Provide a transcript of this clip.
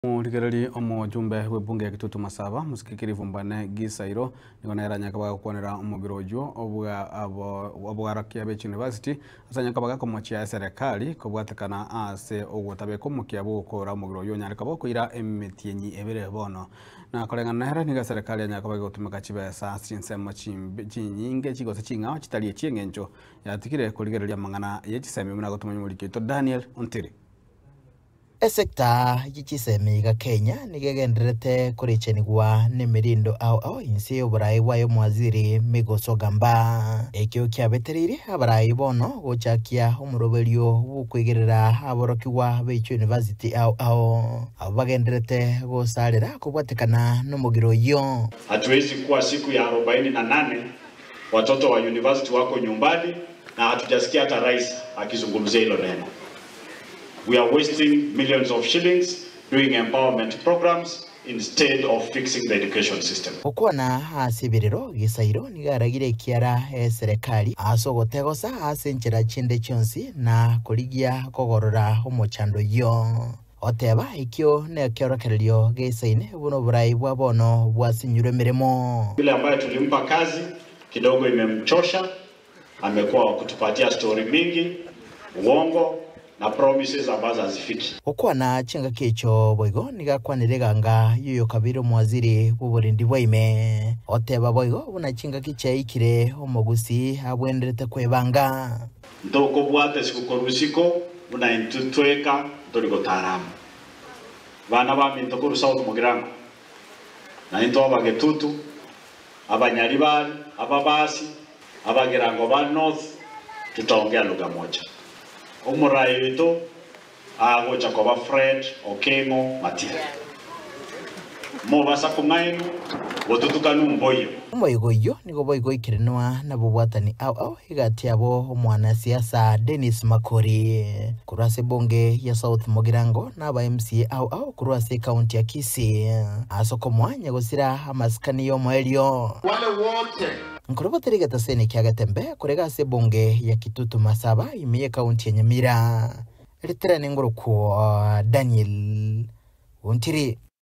Omorigereria omojumbe bw'ebunge ya Kitutu Masaba, Mosike Kirifu Mbane Gisairo, nigo nere anyare koba agokwanera omobere oyio obwarakia be chiuniversity ase anyare koba gakomochia eserekari kobwatekana ase ogotabeka omokia bw'ogokora omobere oyio onyare koba okoira emetienyi ebere bono. Na koreng'ana nere nigo eserekari yanyare koba egotumeka chibesa ase chinsemo chimbe chinyinge gose ching'ao chitari echi'eng'encho yatigire korigereria amang'ana ye chisemi buna agotomanya omoriki oito Daniel Ontiri. Esecta ye chisemi iga Kenya nigo egendererete korechenigwa nemerindo ao ao inse y'oboraai bwaye omowaziri Migos Ogamba. Ekio kiabetereire abaraai bono gochakia omoroberio bw'okoigerera aborokigwa be chiuniversity ao ao abwo bagendererete gosarera kobwatekana nomogiro oyio. Hatuwezi kuwa siku ya arobaini na nane watoto wa university wako nyumbani na hatujasikia hata rais akizungumzia hilo neno. We are wasting millions of shillings doing empowerment programs instead of fixing the education system. Gokwana ase ebirero, Gisairo nigo aragire ekiara eserekari ase ogotegosa ase enchera chinde chionsi na korigia kogorora omochando oyio. Oteba, Ekio nekeorokererio geisaine buna oborai bwa bono bwasinyirwe emeremo. Yule ambaye tulimpa kazi kidogo imemchosha, amekuwa wa kutupatia story mingi, uongo na promises ambazo hazifiki. Gokwana chingaki echio boigo nigo akwanire eganga y'oyokabere omowaziri bw'oborendi bwa ime, oteba boigo buna chingaki chiaikire omogusii abwenerete kwebanga. Ntokobwata isiko korwa isiko buna intwe tweka ntori gotara amo. Bana baminto korwa South Mugirango, na intwe abagetutu, Abanyaribari, Ababasi, Abagirango ba North tutaongea lugha moja. Omorai oito agocha koba Fred Okengo Matiang'i. Mobasa kong'ainwa gotutukanu mboiyo. Omoyega oyio nigo boigo oikerenwa nabobwatani ao ao egati yabo omwanasiasa Dennis Makori korwa ase ebunge ya South Mugirango na aba MCA ao ao korwa ase ecounty ya Kisii ase okomoa nyagosira amasikani y'omoerio. Wale wote. Nkorobotera egetaseni kia Getembe korega ase ebunge ya Kitutu Masaba ime y'ecounty ya Nyamira. Ritere nengorokwo Daniel Ontiri.